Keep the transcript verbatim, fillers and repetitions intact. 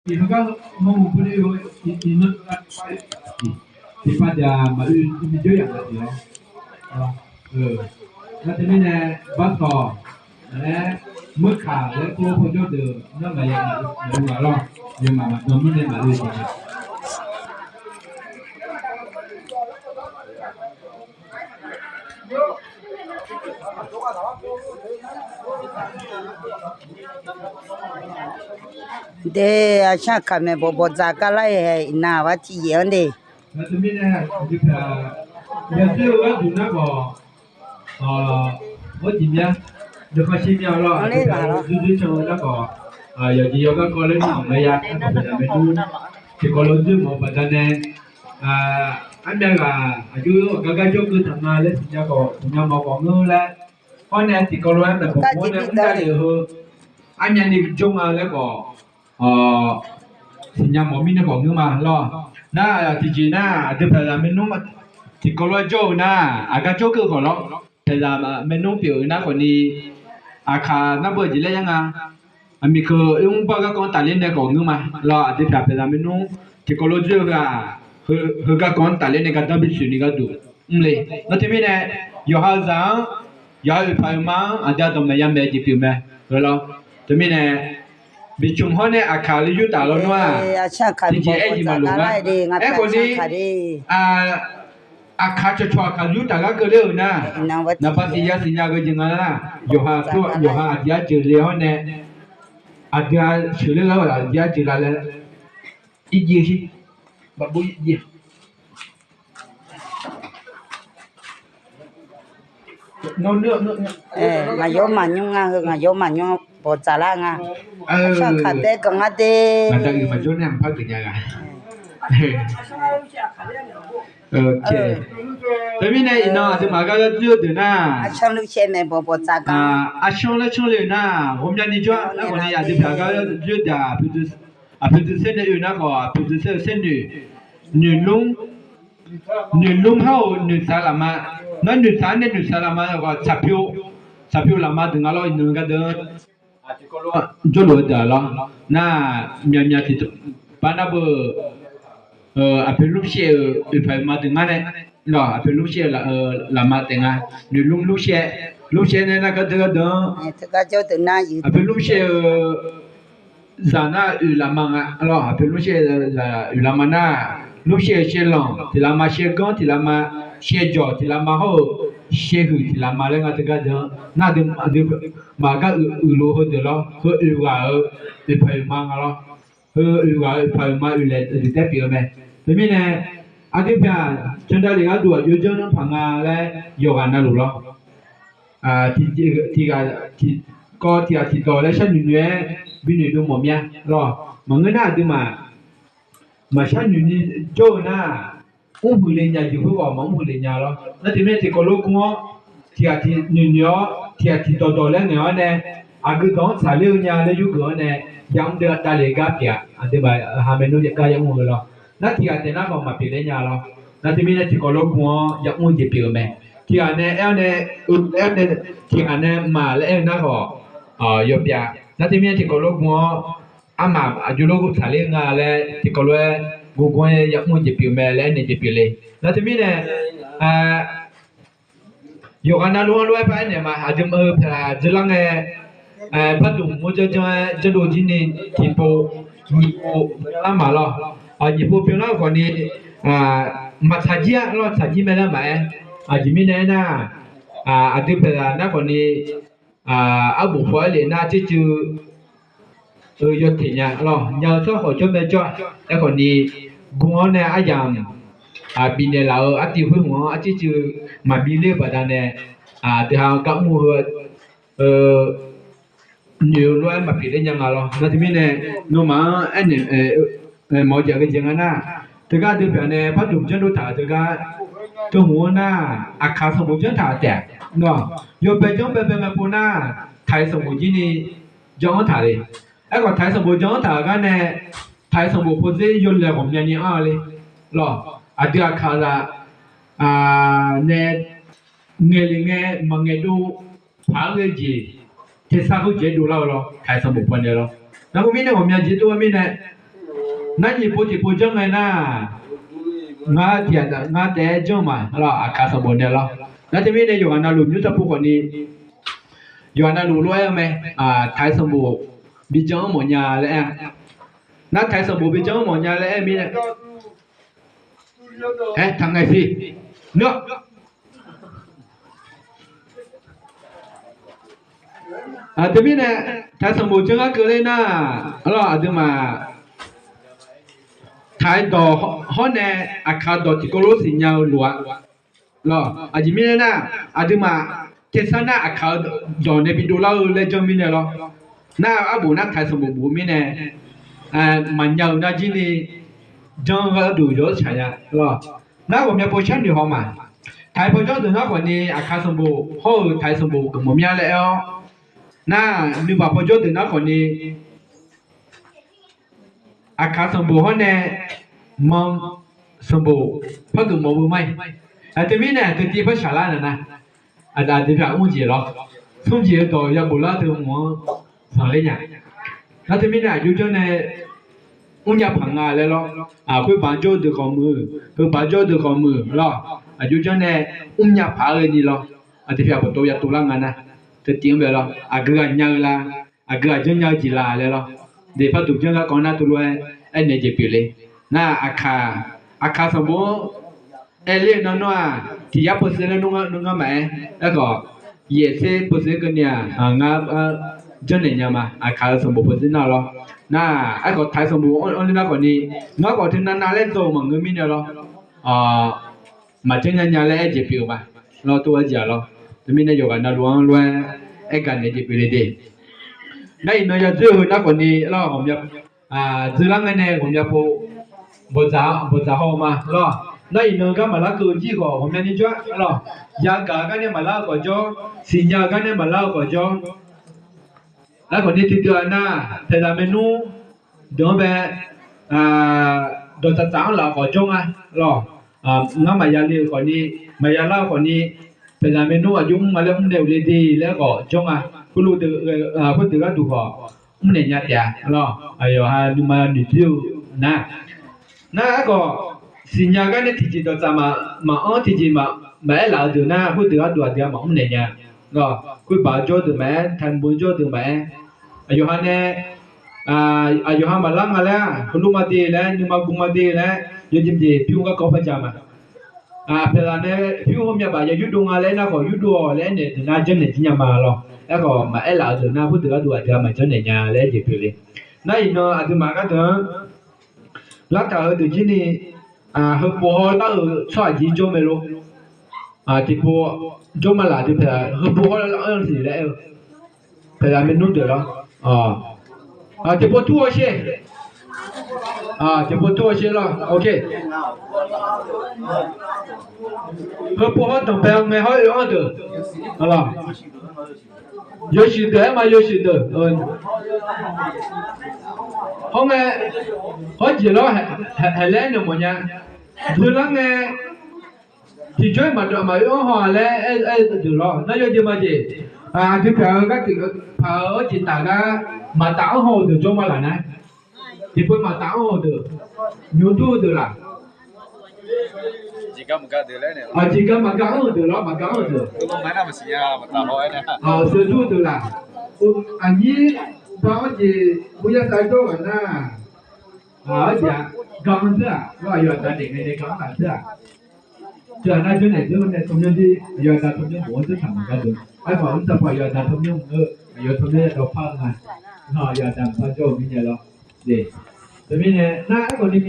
Iqnan gar mawmuiq bui le-eu, iqnan tiqpav daq maqoe, iqnan jawryaq maqjeq-awr, nar teumirnae bartawq laer, meurkaq laer kur paw jawr deuq nar maqya maqoe ghaq lawr, yawmaf maqdan mirnae maqoe jeq nga. De, aqcanr aqkaq maeq bawqbawq dzaq gar lar-aer hae iqnan aqbar tiqyaef-anr de. Yawdoer-eu gharduq nar khawf, arjeq mya, dawqkhav shir mya lawr, aqduiqkaq-eu dzoerdzoer can-eu nar khawf, yawqjeq yawgar kawv laer nar-awq maqya, nar khawf paqzaq maernmr tiqkawv lof dzoer mawf-eu baqdanae, armyav ghaq aqjox-aer aqgar gar jawrkeuv taq nga laer siqnya khawf, siqnya mawf khawf ngeur laer, hawr nae tiqkawv lof-aer maeqbawq bawr nae mr davlef-eu heu, armyavni jawr nga laer khawf, siqnya mawf mirnae khawf ngeur ma lawr. Nar tiqjeq nar aqdui paqzaq maernmr tiqkawv lof-aer jawr-eu nar, aqgar jawrkeuv khawf lawr, paqzaq maernmr pyeuf-eu nar khawfni, aqkaq nar beu jeq laer yar nga. Aqmiq keuv oermr bar garkawv-anr tafler nae khawf ngeur ma lawr. Aqdui paq paqzaq maernmr tiqkawv lof dzoer-eu ghaq, heu garkawv-anr tafler nae gardanr bi tsoeq ni gharduq mr le. Nar teumirnae, yawqha-eu zaq-anr, yawqha oeqpaq oeqma-anr aqdui aqdawq maqya maeq jeq pyeuf mae. Heu lawr, teumirnae, bi cmq hawr nae aqkaq laer yurtaf lawnmr-aq, tiqjeq aer jeq maqloq nga. Aerkhawfni, aqkaq cawqcawq aqkaq yurtaf gar keuvler-euq nar, naqba tiq ya siqnya-eu jeq nga nar, yawqha aqdui arjeuq le hawr nae, aqdui-a sheuqler lar-euq aqdui arjeuq la laer, irjiv shir, baqbov irjiv. Ngaq yawr maqnymr nga, heu ngaq yawr maqnymr bawqdzaq lar nga. Aqcanr aqkaq baer ganq ngar de. Teumirnae iqnan aqduimaf gar yawdzoer-eu deuq nar, aqcanr luf shaev maeq bawqbawq dzaq gar, aqcanr laer canr le-euq nar, ghawqmyani jawr-a. Nar khawfni aqdui paq gar yawdzoer deuq-aq, aqpoeq dzeursaer nae oe nar khawf, aqpoeq dzeursaer-eu saer noeq, noeqlmr, noeqlmr hawr-euq noeqtsaq lafma. Nar noeqtsaq-anr nae noeqtsaq lafma khawf, tsaqpyov, tsaqpyov lafma deuq nga lawr. Iqnan gardeuq-anr jawrluf-eu deuq-aq lawr. Nar myavmyav tiqdeuq bar nar beu, aqpoeq lmr shaev-euq oeqpaq oeqma deuq ngar nae, aqpoeq lmr shaev-eu lafma taef nga. Noeqlmr lmr shaev, lmr shaev nae nar gardeuq gardeuq-anr, aqpoeq lmr shaev-eu zaq nar oeq lafma nga lawr. Aqpoeq lmr shaev-eu zaq oeq lafma nar, lmr shaev-eu shaevlanq tiq lafma, shaevganr tiq lafma, shaevjawq tiq lafma hawr-eu, shaevhuiq tiq lafma laer nga teugar deuq-anr nar, aqdui maqgar uiqluf heudeuq lawr. Heu oeq ghaq-euq oeqpaq oeqma nga lawr. Heu oeq ghaq-euq oeqpaq oeqma oeq laeq oeq deuq taer pyeuf-eu mae. Teumirnae, aqdui paq-aq, candavlef gharduq aqjox janr nanr paq nga laer yawqghaq navluf lawr. Tiqghaq tiqkawv tiqghaq tiqdawq laer sharnoeq noeq-aer binoeq dov mawf mya lawr. Maqngeur nar aqduimaf maqshar noeq ni jawr-eu nar, mrhuiq le nya jeq khoerghawq maqmr huiq le nya lawr. Nar teumirnae tiqkawv lof gm-awr, tiqghaq tiqnoeq noeq-awr, tiqghaq tiqdawq dawq laer ngaeq-awr nae, aqgeu dawq-anr tsaqler-eu nya laer yurgeuf-awr nae, yamr deuq-a davlef gar pyeuf-aq, aqduimaf ha maernmr gar yamr-eu lawr. Nar tiqghaq taef nar khawf maqpyeuf ler nya lawr. Nar teumirnae tiqkawv lof gm-awr yamr-eu jeq pyeuf-eu mae. Tiqghaq nae aer-awr nae, aer-awr nae, tiqghaq nae maq laer aer-eu nar khawf, yawpyav. Nar teumirnae tiqkawv lof gm-awr, armaf aqjox lof tsaqler nga laer tiqkawv lof-aer gm gm-aer yamr-eu jeq pyeuf mae laer aernaeq jeq pyeuf le. Nar teumirnae, yawqghaq navluf-anr lof-aer paraer naeq ma. Aqdui-eu paq dzeurlar ngae, pardmq mawr janr janr-aer janrdov jir ni tiqpov nyiq pov byanlar maq lawr. Nyiq pov byanlar khawfni, maqtsaq jir-a lawr, tsaq jir mae laer maqaer. Aqjeq mirnae aernar, aqdui paq nar khawfni, arbof paw-aer lef nar tsercuiv-eu yawteq nya lawr, nya-eu tsawrhaq jawr mae jawr-a. Aerkhawfni, gm-awr nae aryamq bifnaeq laf-eu artiv khoer hmq-anr arcuiv cuiv maqbi ler-eu baqdanae, aqdui ha-anr gar mr-eu heu noeq-eu lof-aer maqpyeuf ler nya nga lawr. Nar teumirnae, nawmaf-anr aernaeq, mawf-eu jeq ghae jeq nga nar, teugar dui paq nae pardmq janrdov taq-euq teugar, teu hmq-anr nar, aqkaq sanqbof janr taq taef-a. Nawr, yawbae janr baebae ngae pov nar, taq-iq sanqbof jir ni janr-anr taq le. Aerkhawf taq-iq sanqbof janr-anr taq-euq gar nae, taq-iq sanqbof pov dzer yawlaeq ghawqmyani anr-a le. Lawr, aqdui aqkaq zaq nae ngaeq le ngae maqngaeq dov paq-aer ghae jeq, tersar khoerjeq-aer dovlar-eu lawr, taq-iq sanqbof pawnae lawr. Nar khoermirnae ghawqmya jeq dov-aer mirnae, Nar nyiq pov tiqpov janr ngae nar, ngar tiq ghaq ngar taef-aer janr ma lawr, aqkaq sanqbof nae lawr. Nar teumirnae yawqghaq navluf nymr taq pov khawfni, yawqghaq navluf lof-aer-eu mae, taq-iq sanqbof bi janr-anr mawfnya laer aer-a. Nar taq-iq sanqbof bi janr-anr mawfnya laer aer-eu mirnae, aer taq ngae siq nawr. Aqdui mirnae, taq-iq sanqbof janr gar keuvler nar, arlawr aqduimaf taq-iq dawq hawr nae aqkaq dawq tiqkawv lof siqnya-eu lof-a. Lawr, aqjeq mirnae nar, aqduimaf tersar nar aqkaq-eu dawq nae bi dovlar-eu laer janr mirnae lawr. Nar arbof nar taq-iq sanqbof bof-eu mirnae, maqnya-euq nar jir ni janr-eu gharduq yawtsaq nya lawr. Nar ghawqmya pov sharnoeq haw ma. Taq-iq pawjawr deuq nar khawfni aqkaq sanqbof hawr-euq taq-iq sanqbof geufmawf mya laer aer-awr, nar nuibaq pawjawr deuq nar khawfni aqkaq sanqbof hawr nae man sanqbof par geufmawf beu ma-iq. Aqteumirnae aqteu tiv par shaq lar na nar, aqdui pyaq mr jeq lawr, smr jeq-eu dawq yabof lar teu mq-anr zanqler nya. Nar teumirnae aqjox janr nae mrnya paq nga laer lawr. Khoer baq jawr-eu deuq khawf muiq, heu baq jawr-eu deuq khawf muiq lawr. Aqjox janr nae mrnya paq-aer ni lawr. Aqdui pyaq bawqtov yatov lar nga nar, teu tiv-anr bae lawr, aqgeu ghaq nya-eu la, aqgeu ghaq janr nya-eu jeq la laer lawr. Deq par duq janr gar kawv nar teulof-aer aernaeq jeq pyeufle. Nar aqkaq, aqkaq sanqbof-anr aerler-eu nar nawr-aq tiq yar peusev laer nawr ngar maqaer, aerkhawf yaef ser peusev keuvni-aq ngar janrnaeq nya ma. Aqkaq-eu sanqbof peusev nar lawr. Nar aerkhawf taq-iq sanqbof anrler nar khawfni, ngar khawf teunav nav laer dzaw-euq maqngeur mirnae lawr, maqjanr nya nya laer aer jeq pyeuf-eu ma. Lawr tov-aer jeq-a lawr. Teumirnae yawqghaq navluf-anr lof-aer aer gaq naeq jeq pyeufle de. Nar iqnan yadzoer-eu nar khawfni lawr, ghawqmya dzeurlar ngae nae ghawqmya pov bawqdzaq haw-eu ma lawr. Nar iqnan gar maqlar keuv jir khawf ghawqmyani jawr-a lawr. Yagaq-eu gar nae maqlar-eu khawf jawr, siqnya-eu gar nae maqlar-eu khawf jawr. Nar khawfni tiqdeuq-aq nar, paeqzaq maernmr deuq-anr bae dawqtsaf tsaf-anr laf khawf jawr nga lawr. Ngar maqya le-euq khawfni, maqya lar-eu khawfni, paeqzaq maernmr aqjox mr nga laer mrnaeq-euq le de laer khawf jawr nga. Khoerdeuq gharduq khawf mrnaeq nya taef-a lawr. Aqyawf ha nuima noeqdzoer-eu nar, nar aerkhawf siqnya gar nae tiqjeq dawqtsaf maqanr tiqjeq maqaer laf-eu deuq nar, khoerdeuq gharduq aqdui-a maqmr naeq nya. Lawr, khoer baq jawr deuq maqaer, taqmur jawr deuq maqaer, aqyawf ha nae aqyawf ha maqlar nga laer, heulof ma de laer, nuima guv ma de laer, yawjeq jeq pyur garkawv par ja ma. Aqpaeqlaf nae pyur hawmya baf ya yurdov nga laer nar khawf, yurdov-awq laer aernaeq deuq nar janrnaeq jir nya ma lawr. Aerkhawf maqaer laf-eu deuq nar, khoerdeuq gharduq aqdui-a maqjanrnaeq nya laer aer jeq pyeufle. Nar iqnan aqduimaf gharduq-anr lartaq heudeuq jir ni, heupov hawr lar-euq tsawrhaq jir jawr mae lor. Tiqpov jawr ma laf dui paeq, heupov hawr lar-anr siq laer aer-eu, paeqzaq maernmr deuq lawr. Tiqpov tur hawsher. Tiqpov tur hawsher lawr. Heupov hawr danqbae-eu ngae hawr oe-anr deuq lawr. Yawshuif deuq-aer ma, yawshuif deuq. Hawr ngae, hawr jeq lawr, haeq laer aernaeq mawfnya. Dzoerlar ngae, tiqjawr-aer maqdawq maqoe-anr haw-a laer aer-eu deuq lawr. Nar yawjeq majeq, aqdui paq-eu gharduq paq-eu arjeq taf gar maqtaf-anr haw-eu deuq jawr ma laf nar. Tiqpov maqtaf-anr haw-eu deuq, nymq dur-eu deuq laf. Aqjeq gar maqgar-anr-eu deuq lawr, maqgar-anr-eu deuq. Aqseuq dur-eu deuq laf. Aqnyir ba-anr jeq boyar sav jawr ghaq nar, arjeq-a, gar-anr deur-aq, aqyawf aqda daef ngae nae gar-anr laf deur-aq. Teu-aq nar, jawrnaeq deur nae tsawrmyanr jir, aqyawf aqda tsawrmyanr mq-anr deur taq maqgar deuq. Aerkhawf, mr taq paw aqyawf aqda tsawrmyanr mq-eu, aqyawf tsawrmyanr yadawr par-eu nga. Nar aqyawf aqda mq par jawr-eu mirnae lawr. Teumirnae nar, aerkhawf ni